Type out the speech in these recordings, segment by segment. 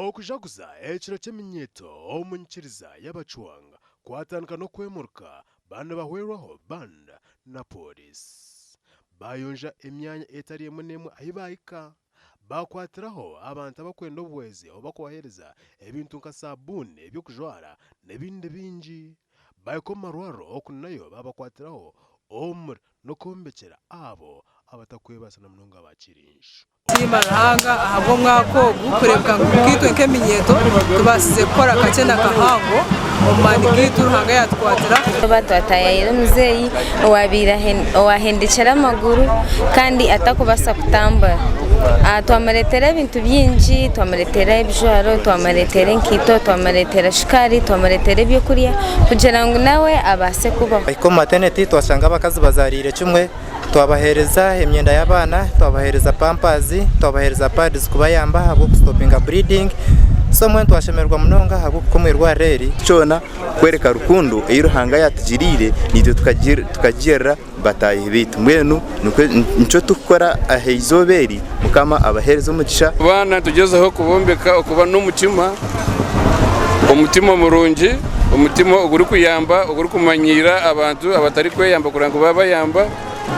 Okujaguza ekiro ky'eminyeeto omu nyikiriza y'Abacwanga kwatandika n'okwemurika ba nibahwerwaho band na pooriisi. Baayonja emyanya etari emwe n'emwe ahi baahika, baakwatiraho abantu abakwenda obuhwezi obu bakubaheereza ebintu nka saabuuni, eby'okujwara n'ebindi bingi. Baahika omu marwariro oku nayo baabakwatiraho omuri n'okwombekyera abo abatakwebaasa na munonga aba kirinshu. Nsiima Ruhanga ahabw'omwaka ogu kureebeka ngu nkaitwe nk'eminyeeto tubaasize kukora kakye na kahango omu maani gaitu Ruhanga yaatukwatira. Twaba twataayaayira omuzeeyi owaabaire owaahendekire amaguru kandi atarikubaasa kutambura. Twamureetera ebintu bingi, twamureetera ebijwaro, twamureetera enkaito, twamureetera shukaari, twamureetera ebyokurya kugira ngu nawe abaase kubaho. Twahika omu mateneti twashanga abakazi bazaariire kimwe. Twabaheereza emyenda y'abaana, twabaheereza pampazi, twabaheereza pads kubayamba ahabw'okusitopinga bleeding. So mbwenu twashemererwa munonga ahabw'okuhika omu irwariro eri. Kyona kworeka rukundo ei Ruhanga yaatugiriire naitwe tukagirira bataahi baitu. Mbwenu nikyo turikukora aha izooba eri, Mukama abaheereze omugisha. Abaana nitugyezaho kubombeka okuba n'omutima, omutima murungi, omutima ogurikuyamba, ogurikumanyiira abantu abatarikweyamba kureba ngu baabayamba.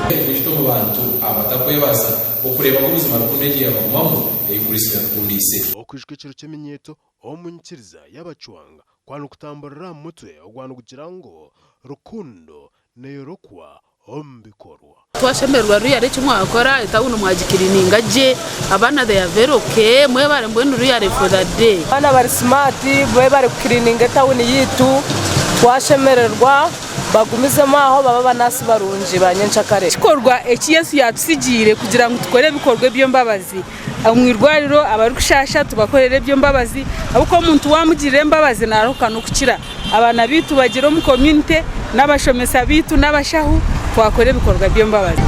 Kwihita omu bantu abatakwebaasa okureeba ngu buzima rukundo egi yabagumamu ei Kristo yatukundiise. Okwijuka ekiro ky'eminyeeto omu nyikiriza y'Abacwanga kwa nikutamburira aha mutwe ogwa nigugira ngu Rukundo neeyorokwa omu bikorwa. Twashemererwa ruyare eki mwakora etawuni mwagikirininga gye abaana they are very ok mwebare mbwenu ruyare for the day. Abaana bari smart bebare kukirininga etawuni yaitu twashemererwa bagumizemu aho babe abanasi barungi ba nyenkyakare. Ekikorwa eki Yesu yaatutsigiire kugira ngu tukore ebikorwa eby'embabazi. Omu irwariro abarikushasha tubakorere eby'embabazi ahabw'okuba omuntu waamugirira embabazi naaruhuka n'okukira. Abaana baitu bagyere omu community n'abashomesa baitu n'abashaho twakora ebikorwa by'embabazi.